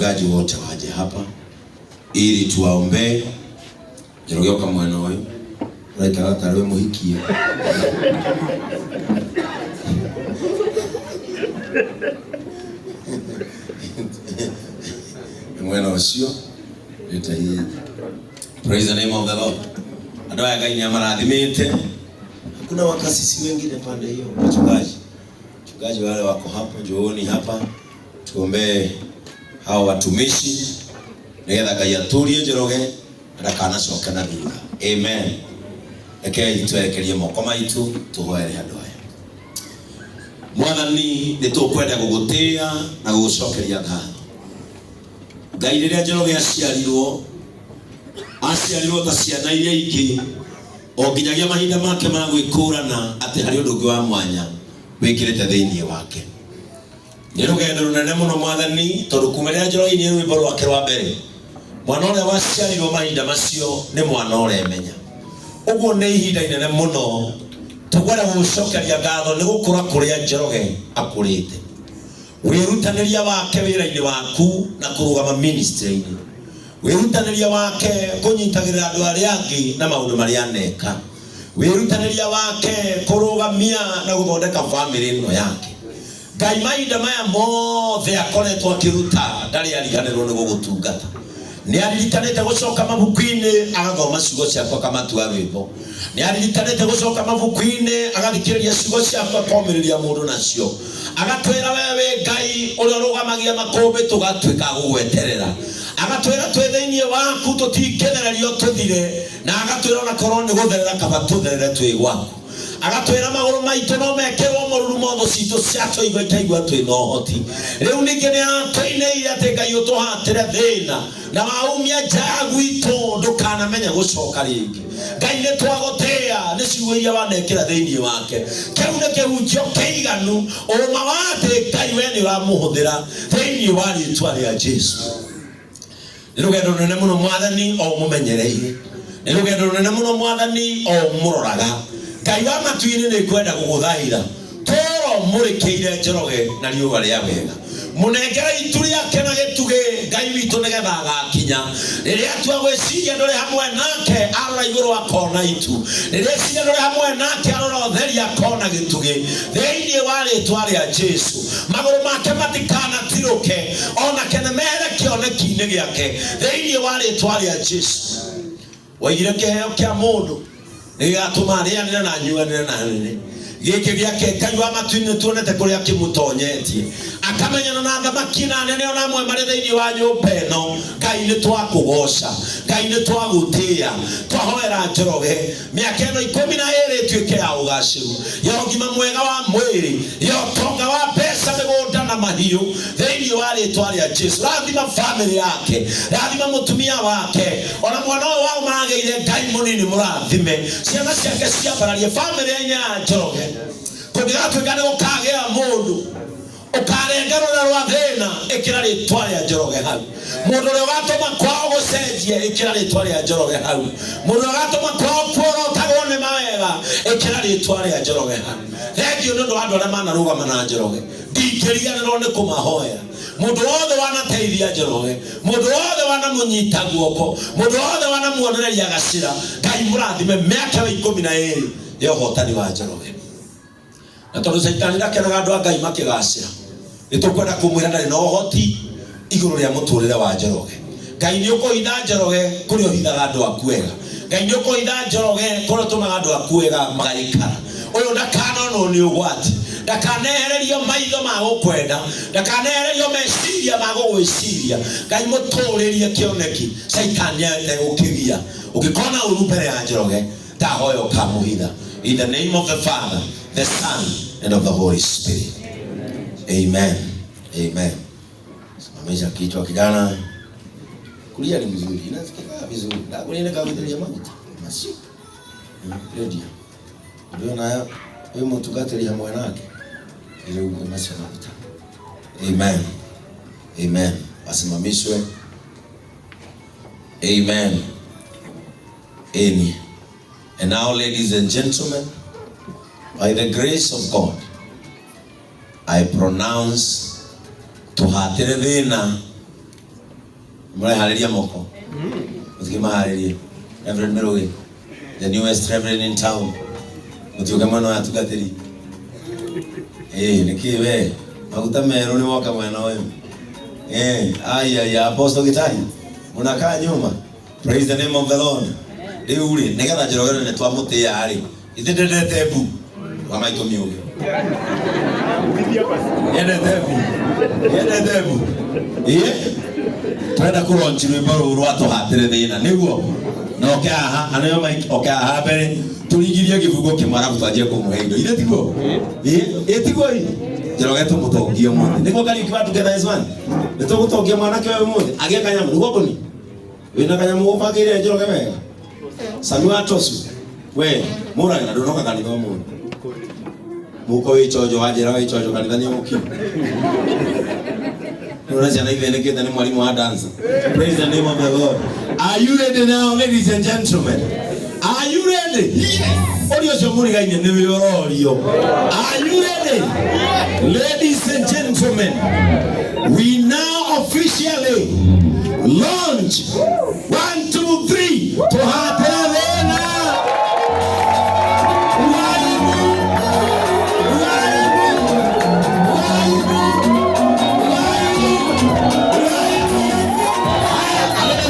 Wachungaji wote waje hapa ili tuwaombee. Njoroge ũka mwena ũyũ ũraikara tarĩ we mũhikie. Mwena ũcio nĩ hii. Praise the name of the Lord. Andũ aya Ngai nĩ amarathimĩte. Hakuna wakasisi wengine pande hiyo, wachungaji. Wachungaji wale wako hapo, njooni hapa tuombee hao watumishi nigetha Ngai atũrie Njoroge na ndakanacoke na thutha. Amen. Rekei twerekerie moko maitũ tũhoere andũ aya. Mwathani nĩ tũkwenda gũgũtĩĩa na gũgũcokeria ngatho. Ngai rĩrĩa Njoroge aciarirwo, aciarirwo ta ciana iria ingĩ o nginyagia mahinda make ma gwĩkũrana atĩ harĩ ũndũ ũngĩ wa mwanya wĩkĩrĩte thĩinĩ wake. Nĩ rũgendo rũnene mũno Mwathani, tondũ kuma rĩrĩa Njoroge ainire rwĩmbo rwake rwa mbere, mwana ũrĩa waciarirwo mahinda macio nĩ mwana ũremenya. Ũguo nĩ ihinda inene mũno tũkwenda gũgũcokeria ngatho nĩ gũkũra kũrĩa Njoroge akũrĩte. Wĩrutanĩria wake wĩra-inĩ waku na kũrũgama ministry-inĩ. Wĩrutanĩria wake kũnyitagĩrĩra andũ arĩa angĩ na maũndũ marĩa aneka. Wĩrutanĩria wake kũrũgamia na gũthondeka famĩlĩ ĩno yake. Ngai mahinda maya mothe akoretwo akĩruta ndarĩ ariganĩrwo nĩ gũgũtungata. Nĩ aririkanĩte gũcoka mabuku-inĩ agathoma ciugo ciaku akamatua rwĩmbo. Nĩ aririkanĩte gũcoka mabuku-inĩ agathikĩrĩria ciugo ciaku akomĩrĩria mũndũ nacio. Agatwĩra we wĩ Ngai ũrĩa ũrũgamagia makũmbĩ tũgatuĩka a gũgweterera. Agatwĩra twĩ thĩinĩ waku tũtingĩthererio tũthire, na agatwĩra ona korwo nĩ gũtherera kaba tũtherere twĩ gwaku. Agatwĩra magũrũ maitũ no mekĩrwo mũrurumo thũ citũ ciatũigua ikaigua twĩ na ũhoti. Rĩu ningĩ nĩ aratũinĩire atĩ Ngai ũtũhatĩre thĩna na waumia nja ya gwitũ ndũkanamenye gũcoka rĩngĩ. Ngai nĩ twagũtĩĩa nĩ ciugo iria wanekĩra thĩinĩ wake. Kĩu nĩ kĩhunjio kĩiganu ũma wa atĩ Ngai we nĩ ũramũhũthĩra thĩinĩ wa rĩtwa rĩa Jesu. Nĩ rũgendo rũnene mũno Mwathani o ũmũmenyereire. Nĩ rũgendo rũnene mũno Mwathani o ũmũroraga. Ngai wa matu-inĩ nĩ ngwenda gũgũthaitha tũra ũmũrĩkĩire Njoroge na riũa rĩa wega. Mũnengere itu rĩake na gĩtugĩ Ngai witũ nĩgetha agakinya. Rĩrĩa atua gwĩciria ndũrĩ hamwe nake arora igũrũ akona itu. Rĩrĩa eciria ndũrĩ hamwe nake arora ũtheri akona gĩtugĩ. Thĩinĩ wa rĩtwa rĩa Jesu magũrũ make matikanatirũke ona kene mehere kĩoneki-inĩ gĩake thĩinĩ wa rĩtwa rĩa Jesu. Waigire kĩheo kĩa mũndũ nĩgĩgatũma arĩanĩre na anyuanĩre na anene. Gĩkĩ gĩake Ngai wa matu-inĩ nĩtuonete kũrĩa kĩmũtonyetie, akamenyana na athamaki na anene ona amwe marĩ thĩinĩ wa nyũmba ĩno. Ngai nĩtwakũgoca, Ngai nĩtwagũtĩĩa, twahoera Njoroge mĩaka ĩno 12 ĩtuĩke ya ũgacĩru, ya ũgima mwega wa mwĩrĩ, ya ũtonga wa mbeca, mĩgũnda na mahiũ thĩinĩ wa rĩtwa rĩa Jesu. Rathima famĩlĩ yake, rathima mũtumia wake, ona mwana ũyũ wao maragĩire Ngai mũnini mũrathime, ciana ciake ciambararie famĩlĩ-inĩ ya Njoroge. Kũngĩgatuĩka nĩ gũkagĩa mũndũ ũkarenga rũra rwa thĩna, ĩkĩra rĩtwa rĩa Njoroge hau. Mũndũ ũrĩa ũgatũma kwao gũcenjie, ĩkĩra rĩtwa rĩa Njoroge hau. Mũndũ ũrĩa ũgatũma kwao kuorotagwo nĩ mawega, ĩkĩra rĩtwa rĩa Njoroge hau. Thengiũ nĩ ũndũ wa andũ arĩa manarũgama na Njoroge, ndingĩriganĩrwo nĩ kũmahoera. Mũndũ wothe wanateithia Njoroge, mũndũ wothe wanamũnyita guoko, mũndũ wothe wanamuonereria gacĩra, Ngai mũrathime mĩaka ĩyo 12 ya ũhotani wa Njoroge. Na tondũ Caitani ndakenaga andũ a Ngai makĩgacĩra, nĩ tũkwenda kũmwĩra ndarĩ na ũhoti igũrũ rĩa mũtũrĩre wa Njoroge. Ngai nĩ ũkũhitha Njoroge kũrĩa ũhithaga andũ aku wega. Ngai nĩ ũkũhitha Njoroge kũrĩa ũtũmaga andũ aku wega magaikara. Ũyũ ndakanonwo nĩ ũgwati, ndakanehererio maitho ma gũkwenda, ndakanehererio meciria ma gũgwĩciria. Ngai mũtũrĩrie kĩoneki Caitani ategũkĩgia. Ũngĩkona ũru mbere ya Njoroge, ndahoya ũkamũhitha. In the name of the Father, the Son, and of the Holy Spirit. Amen. Amen. Simamisha kichwa kijana. Kulia ni mzuri, inasikika vizuri. Ndakulia nikakuitiria maguta. Macio. Radio. Ndio nayo huyu mũtungatĩri hamwe nake. Rĩu macio maguta. Amen. Amen. Wasimamishwe. Amen. Amen. And now, ladies and gentlemen, by the grace of God, I pronounce tuhatire thina. Mũreharĩria moko. Mũtikĩmaharĩrie. Reverend Mirugi, the newest reverend in town. Mũtiũke mwena wa atungatĩri. Ĩĩ, nĩkĩ we? Maguta merũ nĩ woka mwena ũyũ. Ai ai Apostle Gitahi. Mũnakaa nyuma. Praise the name of the Lord. Rĩu rĩ, nĩgetha Njoroge nĩ twamũtĩĩa rĩ, ithe ndendete mbu. Wa maitũ miũge. Endete mbu. Endete mbu. Ĩĩ. Turenda kũronchi rwĩmbo rũrũ rwa tũhatĩre thĩna nĩguo na oke haha aneo mic oke haha mbere tũrigirie gĩbungo kĩmwe arabu twanjie kũmũhe indo ithe tiguo ĩĩ ĩĩ tiguo ĩ Njoroge tũmũtongie ũmũthĩ nĩguo Kariuki wa Together as One nĩ tũgũtongia mwanake ũyũ ũmũthĩ agĩe kanyamũ nĩguo mbũni wĩna kanyamũ ũbangĩire Njoroge wega Sami wa Tosu we mũrage na ndũnoka kanitha ũmũthĩ mũko wĩ chonjo wanjĩra wĩ chonjo kanitha nĩ ũgũkinya Nuna ciana ithenekete nĩ mwalimu wa dance. Praise the name of the Lord. Are you ready now, ladies and gentlemen? Are you ready? Yes. Ũrĩa ũcio mũrigaine nĩwe ũrorio. Are you ready? Ladies and gentlemen, we now officially launch 1, 2, 3 tũhatĩra thĩna. Waibu, waibu, waibu, waibu, waibu. Haya, arĩa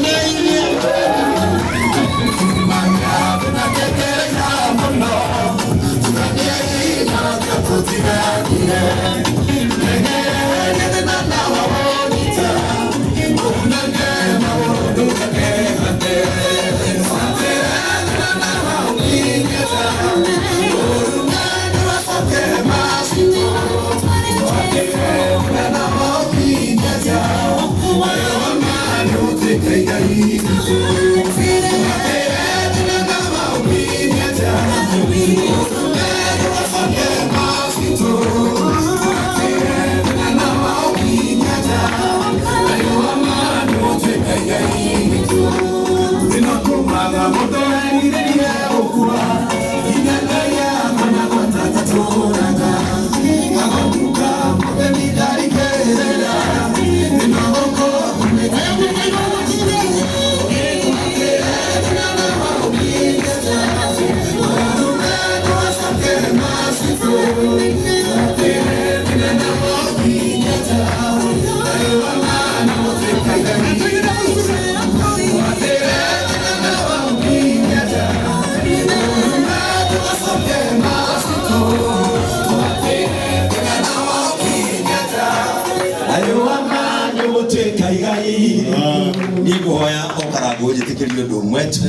Niĩ ngũhoya o Karangũ njĩtĩkĩrie ũndũ ũmwe tu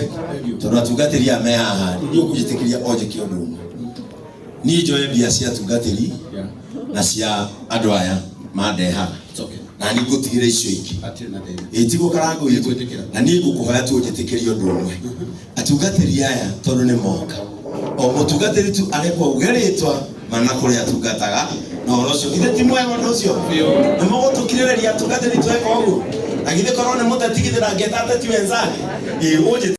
tondũ atungatĩri aya me haha niĩ ũkũnjĩtĩkĩria o njĩke ũndũ ũmwe. Niĩ njoe mbia cia atungatĩri na cia andũ aya mandehaga na niĩ ngũtigĩra icio ingĩ. Ĩ tiguo Karangũ witũ? Na niĩ ngũkũhoya tu ũnjĩtĩkĩrie ũndũ ũmwe. Atungatĩri aya tondũ nĩ moka, o mũtungatĩri tu arekwo auge rĩtwa mana kũrĩa atungataga na ũhoro ũcio githĩ ti mwega ũndũ ũcio? Nĩ mũgũtũkirĩrĩria atungatĩri tweka ũguo? Na githĩ korwo nĩ mũteti githĩ ndangĩeta ateti wenzake? Ĩ ũnjĩtĩkĩrie.